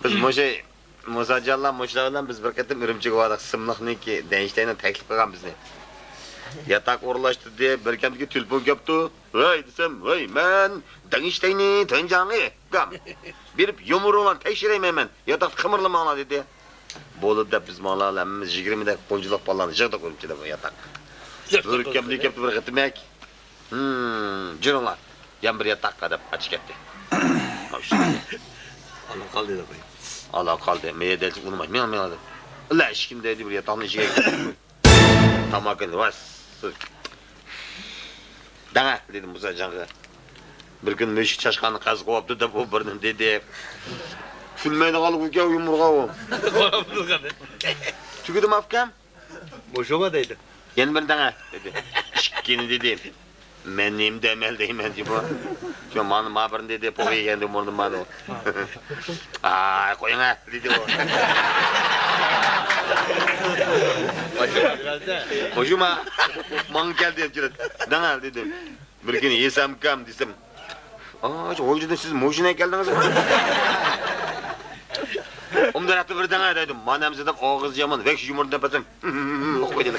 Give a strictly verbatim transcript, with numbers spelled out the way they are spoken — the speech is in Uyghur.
بىز مۇشۇ مۇساجانلار مۇشۇلار بىلەن بىز بىر قېتىم ئۈرۈمچىگە باردۇق. سىملىقنىڭكى دەينىشتەينى تەكلىپ قىلغان بىزنى. ياتاق ئورۇنلاشتۇردى. بىر كەمدىكى تېلېفون كەپتۇ. ۋەي دېسەم، ۋەي، مەن دەينىشتەينى تۆنجاڭى گام. بېرىپ يۇمۇرۇڭلارنى تەكشۈرەيمەن مەن. ياتاقتا قىمىرلىماڭلار دېدى. بولدى دەپ بىز ماڭلار ھەممىمىز يىگىرمىدەك غۇنچىلىق بالىلارنى يىغدۇق ئۈرۈمچىدە بۇ ياتاققا. بىر كەمدىكى كەپتۇ بىر قېتىمەك. ھىم، جۈرۈڭلار. يەنە بىر ياتاققا دەپ ئاچىقىپ كەتتى. ئانا قالدى دەپ قوي. ئانا قالدى. مەيەدە ئۇنىماي، مېڭە، مېڭە دەپ. ئىللا ئىشىكىم دەيدى بىر ياتاقنىڭ ئىچىگە. تاماكىنى ۋاس. دەڭە دېدىم مۇساجانغا. بىر كۈن مۈشۈك چاشقاننى قەز قوۋاپتۇ دەپ ئۇ بىرنى دېدى. كۈلمەيدىغانلىق ئىكەن يۇمۇرغا ئۇ. تۈگىدىمۇ ئاپكام؟ مۇشۇما دەيدۇ. يەنە بىر دەڭە دېدى. ئىككىنى دېدى. مەن نېمە دەيمەن دەيمەن دېدى. شۇ مانا ما بىرنى دېدى، پوق يېگەندە مۇرنى مانا. ئاي قويۇڭە دېدى ئۇ. مۇشۇما ماڭا كەلدى. دەڭە دېدىم. بىر كۈنى يېسەمكەم دېسەم، ئاچ ھويلىدىن سىز ماشىنا كەلدىڭىزمۇ؟ ئۇنداق بىر دەڭە دەيدۇ. مانا ئەمسە دەپ ئاغزى يامان ۋەھشىي يۇمۇر دەپ بەرسەم، قويدى.